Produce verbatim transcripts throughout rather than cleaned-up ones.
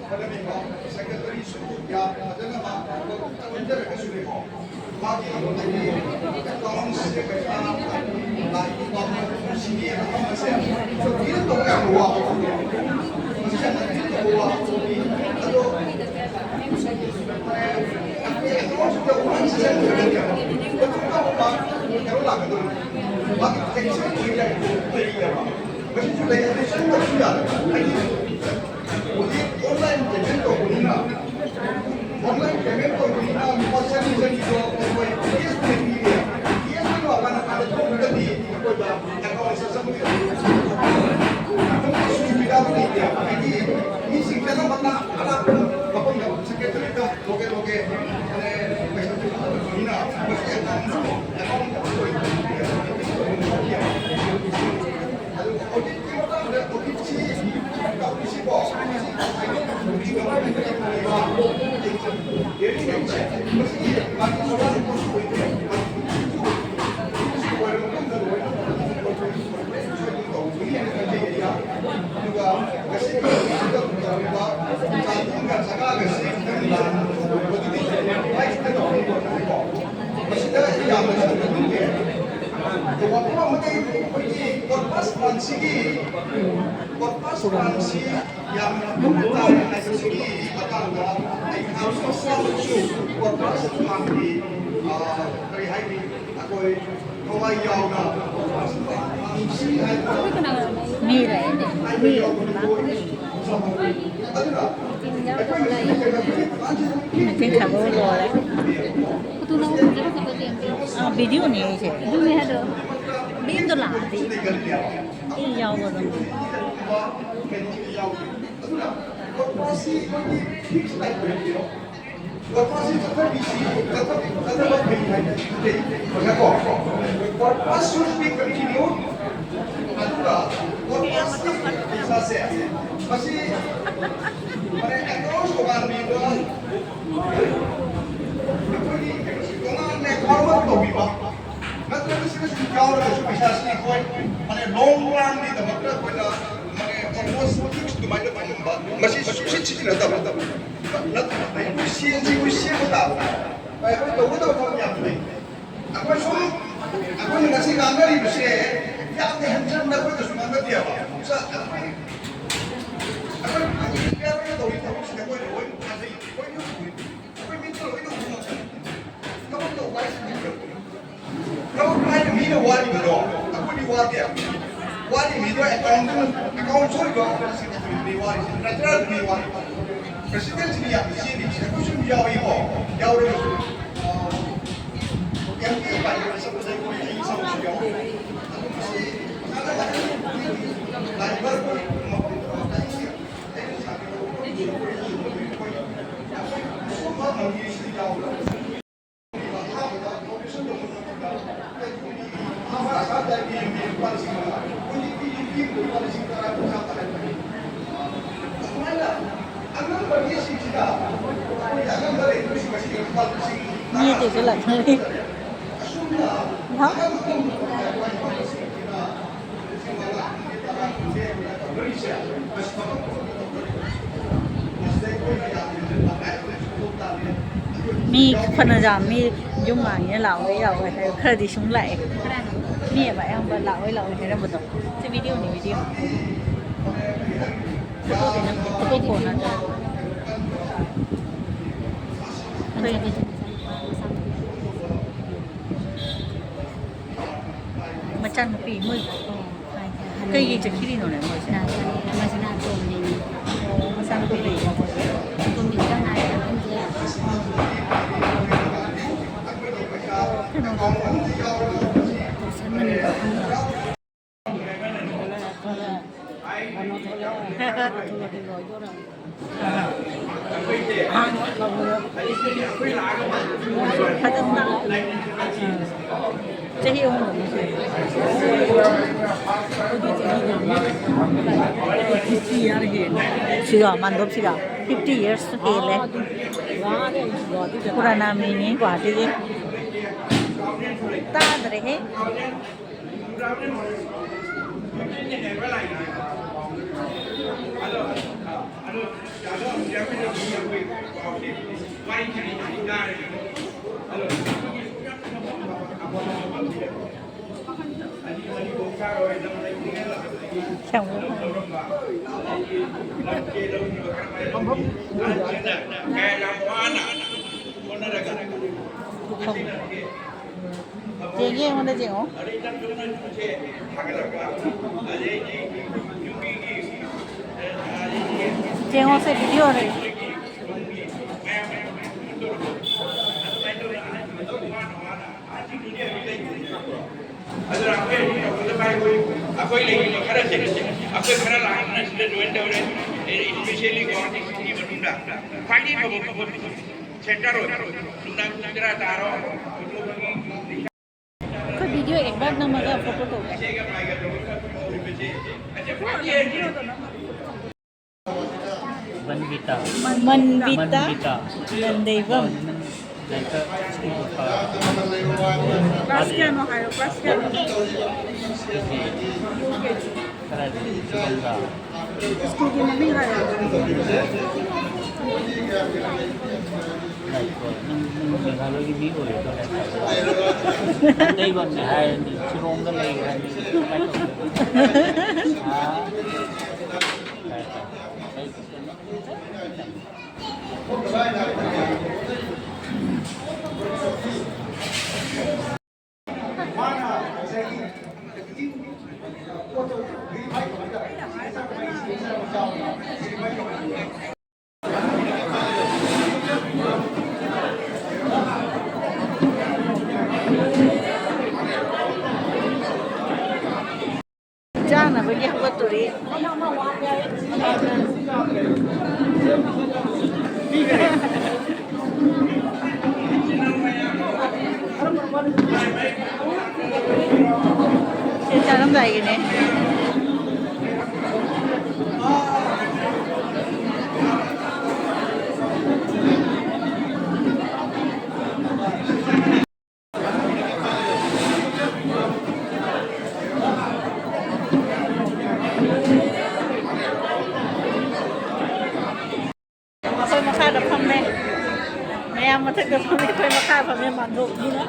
ꯍꯣꯠꯅꯕꯤꯕ ꯁꯦꯀ꯭ꯔꯦꯇꯔꯤꯁꯨ ꯌꯥꯝ ꯐꯖꯅ ꯃꯥ ꯊꯕꯛ ꯆꯠꯍꯟꯖꯔꯒꯁꯨꯅꯦꯀꯣ, ꯃꯥꯒꯤ ꯍꯥꯏꯗꯤ ꯑꯦꯀꯥꯎꯟꯁꯦ ꯄꯩꯁꯥ ꯂꯥꯛꯏꯕ ꯁꯤꯒꯤ ꯑꯃꯁꯦ ꯗꯤꯜ ꯇꯧꯕ ꯌꯥꯝꯅ ꯋꯥꯕ ꯊꯕꯛꯅꯦ꯫ ꯃꯁꯤ ꯌꯥꯝꯅ ꯗꯤꯜ ꯇꯧꯕ ꯋꯥꯕ ꯊꯕꯛꯅꯤ꯫ ꯑꯗꯣ ꯑꯩꯈꯣꯏ ꯑꯦꯀꯥꯎꯟꯁꯤꯗ ꯋꯥꯍꯪ ꯁꯤꯖꯤꯟꯅꯗ꯭ꯔꯒꯗꯤ ꯃꯇꯨꯡꯗ ꯑꯃꯨꯛ ꯃꯥ ꯀꯩꯅꯣ ꯂꯥꯛꯀꯗꯣꯏꯅꯤ꯫ ꯃꯥꯒꯤ ꯑꯦꯛꯁꯟ ꯑꯣꯏꯅ ꯂꯩꯌꯦꯕ꯫ ꯃꯁꯤꯁꯨ ꯂꯩ, ꯑꯗꯨ ꯆꯪꯗꯕꯁꯨ ꯌꯥꯗꯕ꯫ ꯍꯥꯏꯗꯤ ꯍꯧꯖꯤꯛ online payment ꯇꯧꯕꯅꯤꯅ, online payment ꯇꯧꯕꯅꯤꯅ ꯂꯨꯄꯥ ꯆꯅꯤ ꯆꯅꯤꯗꯣ ꯑꯩꯈꯣꯏ cash ꯑꯣꯏꯅ ꯄꯤꯔꯦ꯫ Cash ꯑꯣꯏꯅ ꯋꯥꯈꯜ ꯍꯥꯟꯅ ꯊꯣꯛꯂꯒꯗꯤ ꯑꯩꯈꯣꯏꯗ account ꯁꯦ ꯆꯪꯕ ꯌꯥꯗꯦ꯫ ꯑꯗꯨꯝ ꯁꯨꯕꯤꯗꯥꯗꯣ ꯂꯩꯇꯦ꯫ ꯍꯥꯏꯗꯤ ꯃꯤꯁꯤꯡ ꯆꯠꯅꯕ ꯑꯔꯥꯞꯄ ꯃꯐꯝꯗ ꯁꯦꯀ꯭ꯔꯦꯇꯔꯤꯗ ꯂꯣꯀꯦꯜ ꯂꯣꯀꯦꯜ ꯄꯩꯁꯥ ꯄꯤꯕꯅꯤꯅ ꯃꯁꯤ account account ꯑꯗꯨꯒ audit ꯀꯤ ꯃꯇꯥꯡꯗ audit ꯁꯤ ꯇꯧꯔꯤꯁꯤꯀꯣ꯫ ꯃꯁꯤꯗ ꯑꯩ ꯌꯥꯝꯅ ꯁꯟꯗꯣꯛꯅꯤꯡꯗꯦ꯫ ꯋꯥꯐꯝ ꯑꯃꯗꯤ ꯑꯩꯈꯣꯏꯒꯤ ꯀꯣꯔꯄꯁ ꯐꯟꯁꯤꯒꯤ, ꯀꯣꯔꯄꯁ ꯐꯟꯁꯤ ꯌꯥꯝꯅ ꯃꯃꯜ ꯇꯥꯏ ꯍꯥꯏꯕꯁꯤꯒꯤ ꯃꯇꯥꯡꯗ ꯑꯩ ꯉꯥꯡꯕ ꯁ꯭ꯋꯥꯏꯗꯁꯨ ꯀꯣꯔꯄꯁ ꯐꯟꯒꯤ, ꯑ, ꯀꯔꯤ ꯍꯥꯏꯅꯤ, ꯑꯩꯈꯣꯏ ꯊꯋꯥꯏ ꯌꯥꯎꯅ ꯀꯣꯔꯄꯁ ꯐꯟ ꯐꯟꯁꯤ ꯍꯥꯏꯕ ꯃꯤ ꯂꯩꯅꯦ꯫ ꯃꯤ ꯍꯥꯏꯕ ꯌꯥꯎꯕꯗꯨ ꯑꯣꯏ꯫ ꯑꯗꯨꯅ ꯑꯩꯈꯣꯏ ꯃꯁꯤꯒꯤ ꯀꯩꯅꯣ ꯍꯧꯖꯤꯛ ꯊꯕꯛ ꯂꯣꯏꯔꯦ꯫ ꯑꯥ, ꯚꯤꯗꯤꯑꯣꯅꯦ ꯑꯩꯁꯦ꯫ ꯑꯗꯨꯅꯦ ꯍꯥꯏꯗꯣ꯫ ꯃꯤ ꯑꯝꯇ ꯂꯥꯛꯑꯗꯤ꯫ ꯑꯩ ꯌꯥꯎꯒꯗꯕꯅꯤ꯫ ꯀꯣꯔꯄꯁꯁꯨ ꯁꯨ ꯕꯤ ꯀꯟꯇꯤꯅ꯭ꯌꯨ꯫ ꯑꯗꯨꯒ ꯀꯣꯔꯄꯁꯀꯤ ꯄꯩꯁꯥꯁꯦ ꯃꯁꯤ ꯃꯅꯦ ꯑꯦꯀꯥꯎꯟ ꯇꯣꯉꯥꯟꯕꯤꯕ ꯑꯩꯈꯣꯏꯒꯤ ꯇꯣꯉꯥꯟꯅ ꯑꯦꯀꯥꯎꯟ ꯑꯃ ꯇꯧꯕꯤꯕ ꯅꯠꯇ꯭ꯔꯒ ꯁꯤꯗ ꯁꯨꯝ ꯌꯥꯎꯔꯒꯁꯨ ꯄꯩꯁꯥꯁꯤ ꯑꯩꯈꯣꯏ ꯃꯅꯦ ꯂꯣꯡ ꯔꯟꯒꯤꯗꯃꯛꯇ ꯑꯩꯈꯣꯏꯅ ꯃꯅꯦ ꯑꯣꯜꯃꯣꯁ ꯐꯤꯛꯁ ꯑꯗꯨꯃꯥꯏꯅ ꯊꯝꯃꯝꯕ ꯃꯁꯤ ꯁꯨꯡꯁꯤꯠ ꯁꯤꯗꯤ ꯅꯠꯇꯕ, ꯅꯠꯇꯕ, ꯑꯩꯈꯣꯏ ꯁꯦꯜꯁꯤ ꯑꯩꯈꯣꯏ ꯁꯦꯝꯕ ꯇꯥꯕ꯫ ꯑꯩꯈꯣꯏ ꯇꯧꯒꯗꯕ ꯊꯕꯛ ꯌꯥꯝ ꯂꯩ꯫ ꯑꯩꯈꯣꯏ ꯁꯨꯝ, ꯑꯩꯈꯣꯏꯅ ꯉꯁꯤ ꯉꯥꯡꯅꯔꯤꯕꯁꯦ ꯌꯥꯝꯅ ꯍꯦꯟꯖꯟꯅ ꯑꯩꯈꯣꯏꯗꯁꯨ ꯉꯥꯡꯅꯗꯦꯕ꯫ ꯁ-, ꯑꯩꯈꯣꯏ, ꯑꯩꯈꯣꯏ ꯇꯧꯔꯤ ꯊꯕꯛꯁꯤꯗ ꯑꯩꯈꯣꯏ ꯂꯣꯏ ꯊꯥꯖꯩ, ꯂꯣꯏꯅ ꯎꯏ꯫ ꯑꯩꯈꯣꯏ ꯃꯤꯠꯇ ꯂꯣꯏꯅ ꯎꯕ ꯉꯝꯃꯤ꯫ ꯊꯕꯛ ꯇꯧꯕ ꯍꯥꯏꯁꯤꯗꯤ ꯊꯕꯛ ꯍꯥꯏꯅ ꯃꯤꯅ ꯋꯥꯔꯤꯕꯗꯣ ꯑꯩꯈꯣꯏꯗꯤ ꯋꯥꯗꯦ꯫ ꯋꯥꯔꯤ ꯃꯤꯗꯣ ꯑꯦꯀꯥꯎꯟ, ꯑꯦꯀꯥꯎꯟ ꯁꯣꯏꯕ ꯁꯦꯀ꯭ꯔꯦꯇꯔꯤꯗꯨꯅꯤ ꯋꯥꯔꯤꯁꯦ, ꯇ꯭ꯔꯦꯖꯔꯔꯗꯨꯅꯤ ꯋꯥꯔꯤ꯫ ꯄ꯭ꯔꯁꯤꯗꯦꯟꯁꯤꯗꯤ ꯌꯥꯝ ꯆꯦꯜꯂꯤꯁꯦ ꯑꯩꯈꯣꯏꯁꯨ ꯑꯗꯨꯝ ꯌꯥꯎꯏꯀꯣ꯫ ꯌꯥꯎꯔꯒꯁꯨ, ꯑ, ꯑꯦꯝ ꯄꯤ ꯄꯥꯏꯕ ꯆꯠꯄꯗ ꯑꯩꯈꯣꯏ ꯑꯩ ꯏꯁꯥꯃꯛꯁꯨ ꯌꯥꯎꯏ꯫ ꯑꯗꯨ ꯃꯁꯤ ꯂꯥꯏꯕꯔ ꯃꯤ ꯑꯇꯩꯁꯨ ꯂꯥꯛꯅꯔꯤ꯫ ꯍꯥꯎ? ꯃꯤ ꯐꯅ ꯌꯥꯝ, ꯃꯤ ꯌꯨꯝ ꯃꯥꯡꯉꯦ ꯂꯥꯛꯑꯣꯏ ꯌꯥꯎꯋꯦ ꯍꯥꯏ, ꯈꯔꯗꯤ ꯁꯨꯝ ꯂꯥꯛꯑꯦ꯫ ꯃꯤ ꯑꯃ ꯑꯌꯥꯝꯕ ꯂꯥꯛꯑꯣꯏ ꯂꯥꯛꯑꯣꯏ ꯍꯥꯏꯔꯝꯕꯗꯣ꯫ ꯁꯤ ꯚꯤꯗꯤꯑꯣꯅꯤ, ꯚꯤꯗꯤꯑꯣ꯫ ꯐꯣꯇꯣꯗꯤ ꯅꯠꯇꯦ, ꯐꯣꯇꯣ ꯐꯣꯟ ꯅꯠꯇ꯭ꯔꯣ? ꯃꯆꯥꯅꯨꯄꯤ ꯃꯣꯏ ꯀꯩꯒꯤ ꯆꯠꯈꯤꯔꯤꯅꯣꯅꯦ ꯃꯣꯏꯁꯦ? ꯃꯆꯥꯅꯨꯄꯤ ꯂꯩꯌꯦ꯫ ꯀꯩꯅꯣꯗꯣ꯫ ꯐꯖꯅ ꯆꯍꯤ ꯑꯍꯨꯝ꯫ ꯁꯤꯒ ꯃꯥꯟꯗꯣꯞꯁꯤꯒ fifty years ꯍꯦꯜꯂꯦ꯫ ꯄꯨꯔꯥꯅꯥ ꯃꯤꯅꯤ ꯒꯨꯋꯥꯍꯥꯇꯤꯒꯤ꯫ ꯇꯥꯗ꯭ꯔꯦꯍꯦ꯫ ꯀꯌꯥꯝ ꯋꯥꯏ? ꯌꯦꯡꯉꯦ, ꯑꯩꯉꯣꯟꯗ ꯌꯦꯡꯉꯣ꯫ ꯌꯦꯡꯉꯣꯁꯦ, video ꯅꯦ꯫ ꯑꯗꯨꯅ ꯑꯩꯈꯣꯏ ꯍꯧꯖꯤꯛ ꯇꯧꯒꯗꯕ ꯍꯥꯏꯕꯨ ꯑꯩꯈꯣꯏ ꯂꯩꯔꯤꯕ ꯈꯔꯁꯦ, ꯑꯩꯈꯣꯏ ꯈꯔ ꯂꯥꯛꯄꯅ ꯁꯤꯗ join ꯇꯧꯔꯦ꯫ Especially ꯒꯨꯋꯥꯍꯥꯇꯤ city ꯃꯅꯨꯡꯗ ꯈ꯭ꯋꯥꯏꯗꯒꯤ ꯐꯕ ꯃꯐꯝ center ꯑꯣꯏꯕ ꯅꯨꯡꯗꯥꯡ ꯄꯨꯡ ꯇꯔꯥ ꯇꯥꯔꯣ꯫ ꯑꯩꯈꯣꯏ video advert ꯅꯝꯃꯒ photo ꯇꯧꯒꯦ꯫ ꯃꯟꯕꯤꯇꯥ꯫ ꯃꯟꯕꯤꯇꯥ꯫ ꯃꯟꯕꯤꯇꯥ꯫ ꯅꯟꯗꯩꯕꯝ꯫ ꯅꯪ ꯂꯥꯏꯔꯤꯛꯇ ꯁ꯭ꯀꯨꯜꯗ ꯀꯥ-, class ꯀꯌꯥꯅꯣ ꯍꯥꯏꯔꯣ, class ꯀꯌꯥꯅꯣ? ꯀꯗꯥꯏꯗ? ꯁꯤꯂꯣꯡꯗ? ꯁ꯭ꯀꯨꯜꯒꯤ ꯃꯃꯤꯡ ꯍꯥꯏꯔꯣ꯫ ꯂꯥꯏꯔꯤꯛꯇꯣ ꯅꯪ, ꯅꯪ ꯃꯦꯘꯥꯂꯣꯏꯒꯤ ꯃꯤ ꯑꯣꯏꯔꯗꯣꯏꯔꯥ? ꯃꯟꯗꯩꯕꯝꯅꯦ ꯍꯥꯏꯔꯅꯤ, ꯁꯤꯂꯣꯡꯗ ꯂꯩ ꯍꯥꯏꯔꯅꯤ, ꯀꯃꯥꯏꯅ ꯇꯧꯗꯣꯏꯅꯣ? ꯑꯥ? ꯆꯥꯅꯕꯒꯤ ꯍꯧꯒꯠꯇꯣꯔꯤ꯫ ꯁꯤ ꯆꯥꯔꯝꯗꯥꯏꯒꯤꯅꯦ꯫ ꯑꯩꯈꯣꯏ ꯃꯈꯥꯗ ꯐꯝꯃꯦ꯫ ꯃꯌꯥꯝ ꯃꯊꯛꯇ ꯐꯝꯃꯦ, ꯑꯩꯈꯣꯏ ꯃꯈꯥ ꯐꯝꯃꯦ, ꯃꯥꯟꯗꯣꯞꯅꯤꯅ꯫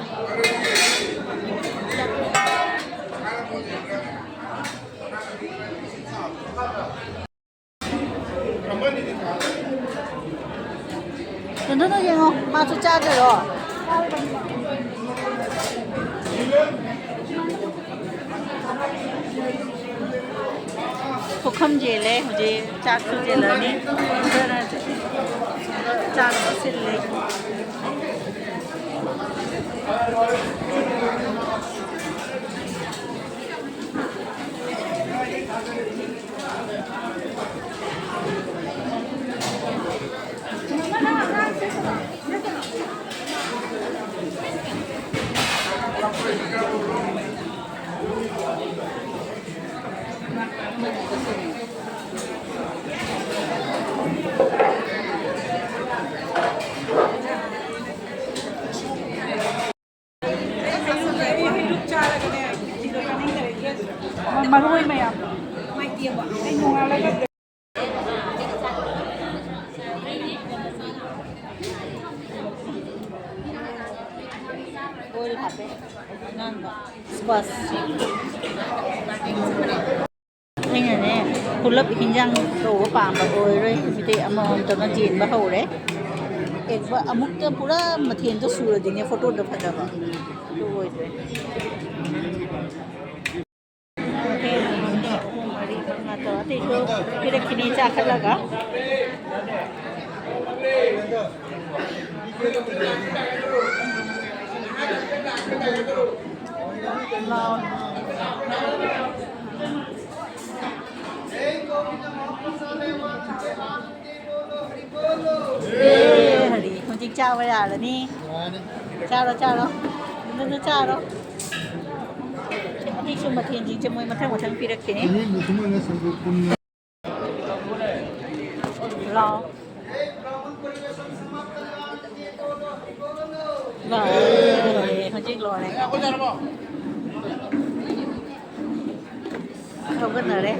ꯑꯗꯨꯅ ꯌꯦꯡꯉꯣ, ꯃꯥꯁꯨ ꯆꯥꯗꯣꯏꯔꯣ? ꯄꯨꯈꯝ ꯆꯦꯜꯂꯦ ꯍꯧꯖꯤꯛ, ꯆꯥꯛꯁꯨ ꯆꯦꯜꯂꯅꯤ꯫ ꯆꯥꯛ ꯆꯦꯜꯂꯦ꯫ ꯃꯔꯣꯏ ꯃꯌꯥꯝ꯫ ꯕꯣꯏꯜ ꯍꯥꯞꯄꯦ꯫ ꯑꯉꯥꯡꯕ꯫ ꯁ꯭ꯀ꯭ꯋꯥꯁ꯫ ꯑꯩꯅꯅꯦ, ꯄꯨꯂꯞ ꯍꯤꯟꯖꯥꯡ ꯇꯧꯕ ꯄꯥꯝꯕ ꯑꯣꯏꯔꯣꯏ꯫ ꯍꯧꯖꯤꯛꯇꯤ ꯑꯃꯃꯝꯇꯅ ꯆꯦꯟꯕ ꯍꯧꯔꯦ꯫ ꯑꯦꯛꯕ-, ꯑꯃꯨꯛꯇ ꯄꯨꯔꯥ ꯃꯊꯦꯜꯗꯣ ꯁꯨꯔꯗꯤꯅꯦ, ꯐꯣꯇꯣꯗ ꯐꯖꯕ꯫ ꯑꯗꯨ ꯑꯣꯏꯗ꯭ꯔꯦ꯫ ꯃꯊꯦꯜ ꯑꯍꯨꯝ, ꯃꯔꯤ, ꯃꯉꯥ, ꯇꯔꯥ꯫ ꯑꯇꯩꯁꯨ ꯄꯤꯔꯛꯈꯤꯅꯤ ꯆꯥꯈꯠꯂꯒ꯫ ꯑꯦ, ꯍꯔꯤ, ꯍꯧꯖꯤꯛ ꯆꯥꯕ ꯌꯥꯔꯅꯤ꯫ ꯌꯥꯔꯅꯤ꯫ ꯆꯥꯔꯣ, ꯆꯥꯔꯣ꯫ ꯑꯗꯨꯗ ꯆꯥꯔꯣ꯫ ꯑꯇꯩꯁꯨ ꯃꯊꯦꯜꯁꯤꯡꯁꯦ ꯃꯣꯏ ꯃꯊꯪ ꯃꯊꯪ ꯄꯤꯔꯛꯈꯤꯅꯤ꯫ ꯂꯥꯛꯑꯣ꯫ ꯂꯣꯏꯔꯦ, ꯍꯧꯖꯤꯛ ꯂꯣꯏꯔꯦ꯫ ꯍꯧꯒꯠꯅꯔꯦ꯫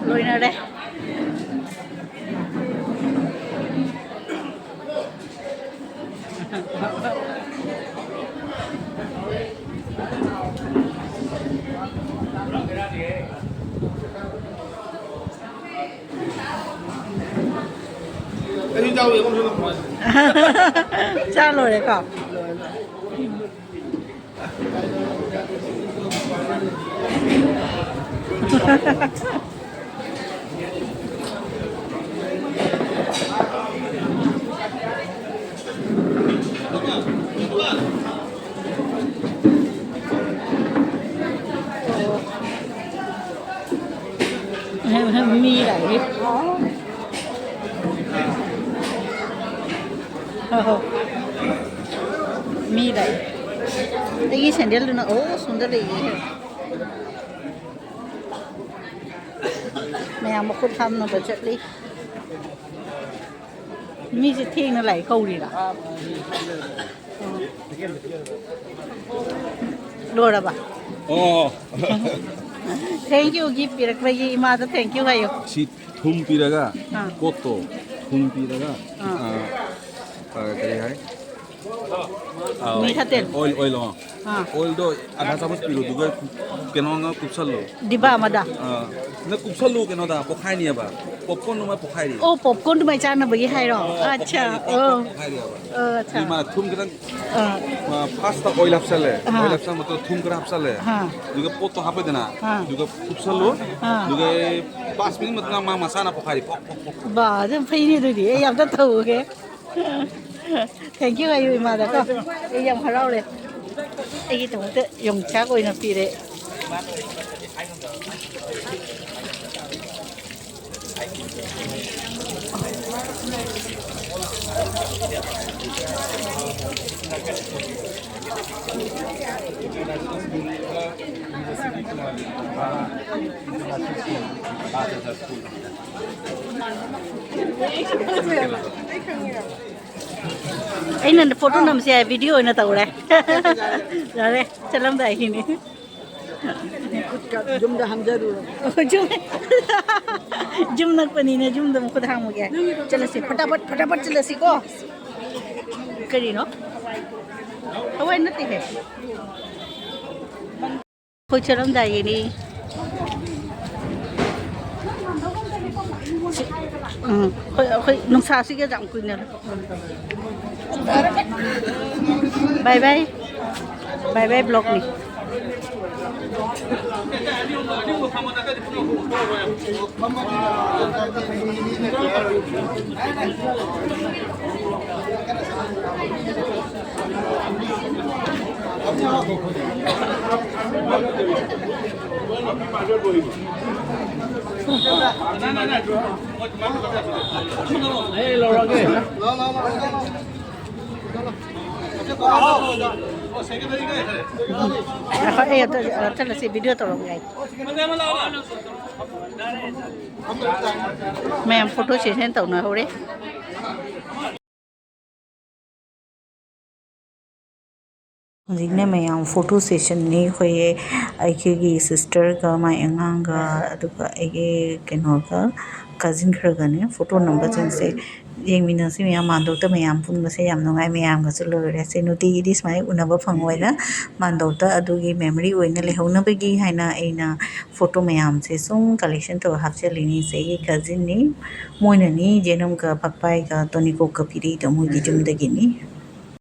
ꯂꯣꯏꯅꯔꯦ꯫ ꯑꯩꯁꯨ ꯌꯥꯎꯋꯦ, ꯑꯩꯉꯣꯟꯗꯁꯨ ꯅꯝꯃꯣ꯫ ꯆꯥ ꯂꯣꯏꯔꯦꯀꯣ? ꯃꯤ ꯂꯥꯛꯏ꯫ ꯍꯣ, ꯍꯣ꯫ ꯃꯤ ꯂꯥꯛꯏ꯫ ꯑꯩꯒꯤ ꯁꯦꯟꯗꯜꯗꯨꯅ, ꯑꯣ, ꯁꯣꯝꯗ ꯂꯩꯌꯦ꯫ ꯃꯌꯥꯝ ꯃꯈꯨꯠ ꯍꯥꯝꯅꯕ ꯆꯠꯂꯤ꯫ ꯃꯤꯁꯦ ꯊꯦꯡꯅ ꯂꯥꯛꯏ ꯀꯧꯔꯤꯔꯥ? ꯂꯣꯏꯔꯕ? ꯑꯣ꯫ Thank you, gift ꯄꯤꯔꯛꯄꯒꯤ ꯏꯃꯥꯗ thank you ꯍꯥꯏꯌꯨ꯫ ꯁꯤ ꯊꯨꯝ ꯄꯤꯔꯒ, ꯑꯥ꯫ ꯄꯣꯠꯇꯣ ꯊꯨꯝ ꯄꯤꯔꯒ, ꯑꯥ꯫ ꯑꯥ, ꯑꯥ, ꯀꯔꯤ ꯍꯥꯏ? ꯑꯥ, ꯃꯤ ꯈꯇꯦꯟ꯫ Oil, oil, ꯑꯥ꯫ ꯑꯥ꯫ Oilꯗꯣ ꯑꯥꯙꯥ ꯆꯥꯃꯁ ꯄꯤꯔꯣ, ꯑꯗꯨꯒ ꯀꯩꯅꯣ ꯑꯃ ꯀꯨꯞꯁꯜꯂꯣ꯫ ꯗꯤꯕꯥ ꯑꯃꯗ? ꯑꯥ, ꯅꯪ ꯀꯨꯞꯁꯜꯂꯨ ꯀꯩꯅꯣꯗ, ꯄꯣꯛꯈꯥꯏꯅꯤꯕ꯫ Popcornꯗꯨꯃ ꯄꯣꯛꯈꯥꯏꯔꯤ꯫ ꯑꯣ, popcornꯗꯨꯃꯥꯏ ꯆꯥꯅꯕꯒꯤ ꯍꯥꯏꯔꯣ? ꯑꯣ, ꯑꯠꯆꯥ, ꯄꯣꯛꯈꯥꯏꯔꯤ, ꯄꯣꯛ-, ꯑꯣ꯫ ꯄꯣꯛꯈꯥꯏꯔꯤꯕ꯫ ꯑꯣ, ꯑꯠꯆꯥ꯫ ꯑꯗꯨ ꯃꯥꯅ ꯊꯨꯝ ꯈꯤꯇꯪ, ꯑꯥ꯫ ꯑꯥ, firstꯇ oil ꯍꯥꯞꯆꯜꯂꯦ꯫ ꯑꯥ꯫ Oil ꯍꯥꯞꯆꯜꯂ ꯃꯇꯨꯡꯗ ꯊꯨꯝ ꯈꯔ ꯍꯥꯞꯆꯜꯂꯦ꯫ ꯑꯥ꯫ ꯑꯗꯨꯒ ꯄꯣꯠꯇꯣ ꯍꯥꯞꯄꯦꯗꯅ꯫ ꯑꯥ꯫ ꯑꯗꯨꯒ ꯀꯨꯞꯁꯜꯂꯨ꯫ ꯑꯥ꯫ ꯑꯗꯨꯒ ꯄꯥꯁ ꯃꯤꯅꯤꯠ ꯃꯇꯨꯡꯗ ꯃꯥ ꯃꯁꯥꯅ ꯄꯣꯛꯈꯥꯏꯔꯤ꯫ ꯄꯣꯛ, ꯄꯣꯛ, ꯄꯣꯛ, ꯄꯣꯛ꯫ ꯕꯥ, ꯑꯗꯨꯝ ꯐꯩꯅꯦ ꯑꯗꯨꯗꯤ꯫ ꯑꯩ ꯑꯝꯇ ꯇꯧꯒꯦ꯫ Thank you ꯍꯥꯏꯌꯨ ꯏꯃꯥꯗꯀꯣ꯫ ꯑꯩ ꯌꯥꯝ ꯍꯔꯥꯎꯔꯦ꯫ ꯑꯩꯒꯤꯗꯃꯛꯇ ꯌꯣꯡꯆꯥꯛ ꯑꯣꯏꯅ ꯄꯤꯔꯦ꯫ ꯑꯩꯅ ꯐꯣꯇꯣ ꯅꯝꯁꯦ ꯍꯥꯏ, ꯚꯤꯗꯤꯑꯣ ꯑꯣꯏꯅ ꯇꯧꯔꯦ꯫ ꯌꯥꯔꯦ, ꯆꯠꯂꯝꯗꯥꯏꯒꯤꯅꯤ꯫ ꯈꯨꯠꯀ ꯌꯨꯝꯗ ꯍꯥꯝꯖꯔꯨꯔꯣ꯫ ꯌꯨꯝ ꯌꯨꯝ ꯅꯛꯄꯅꯤꯅ ꯌꯨꯝꯗ ꯃꯈꯨꯠ ꯍꯥꯝꯃꯨꯒꯦ꯫ ꯆꯠꯂꯁꯤ, ꯐꯇꯥꯐꯠ ꯐꯇꯥꯐꯠ ꯆꯠꯂꯁꯤꯀꯣ꯫ ꯀꯔꯤꯅꯣ? ꯍꯋꯥꯏ ꯅꯠꯇꯦꯍꯦ꯫ ꯑꯩꯈꯣꯏ ꯆꯠꯂꯝꯗꯥꯏꯒꯤꯅꯤ꯫ ꯎꯝ, ꯑꯩꯈꯣꯏ, ꯑꯩꯈꯣꯏ ꯅꯨꯡꯁꯥꯁꯤꯒ ꯌꯥꯝ ꯀꯨꯏꯅ꯫ ꯕꯥꯏ ꯕꯥꯏ꯫ ꯕꯥꯏ ꯕꯥꯏ ꯕ꯭ꯂꯣꯛꯅꯤ꯫ ꯑꯩ ꯆꯠꯂꯁꯤ, ꯚꯤꯗꯤꯑꯣ ꯇꯧꯔꯛꯑꯣ ꯌꯥꯏ꯫ ꯃꯌꯥꯝ ꯐꯣꯇꯣ ꯁꯦꯁꯟ ꯇꯧꯅꯍꯧꯔꯦ꯫ ꯍꯧꯖꯤꯛꯅ ꯃꯌꯥꯝ ꯐꯣꯇꯣ ꯁꯦꯁꯟꯅꯤ꯫ ꯑꯩꯈꯣꯏ, ꯑꯩꯈꯣꯏꯒꯤ ꯁꯤꯁꯇꯔꯒ, ꯃꯥꯏ ꯑꯉꯥꯡꯒ, ꯑꯗꯨꯒ ꯑꯩꯒꯤ ꯀꯩꯅꯣꯒ, ꯀꯖꯤꯟ ꯈꯔꯒꯅꯦ ꯐꯣꯇꯣ ꯅꯝꯕꯁꯤꯡꯁꯦ꯫ ꯌꯦꯡꯃꯤꯟꯅꯁꯤ ꯃꯌꯥꯝ, ꯃꯥꯟꯗꯣꯞꯇ ꯃꯌꯥꯝ ꯄꯨꯟꯕꯁꯦ ꯌꯥꯝ ꯅꯨꯡꯉꯥꯏ꯫ ꯃꯌꯥꯝꯒꯁꯨ ꯂꯣꯏꯔꯦ꯫ ꯁꯤ ꯅꯨꯡꯇꯤꯒꯤꯗꯤ ꯁꯨꯃꯥꯏꯅ ꯎꯅꯕ ꯐꯪꯉꯣꯏꯅ ꯃꯥꯟꯗꯣꯞꯇ ꯑꯗꯨꯒꯤ ꯃꯦꯃꯣꯔꯤ ꯑꯣꯏꯅ ꯂꯩꯍꯧꯅꯕꯒꯤ ꯍꯥꯏꯅ ꯑꯩꯅ ꯐꯣꯇꯣ ꯃꯌꯥꯝꯁꯦ ꯁꯨꯝ ꯀꯂꯦꯛꯁꯟ ꯇꯧꯔ ꯍꯥꯞꯆꯤꯜꯂꯤꯅꯤ꯫ ꯁꯤ ꯑꯩꯒꯤ ꯀꯖꯤꯟꯅꯤ꯫ ꯃꯣꯏꯅꯅꯤ ꯖꯦꯅꯝꯒ ꯐꯛꯄꯥꯏꯒ ꯇꯣꯅꯤꯀꯣꯛꯀ ꯄꯤꯔꯛꯏꯗꯣ ꯃꯣꯏꯒꯤ ꯌꯨꯝꯗꯒꯤꯅꯤ꯫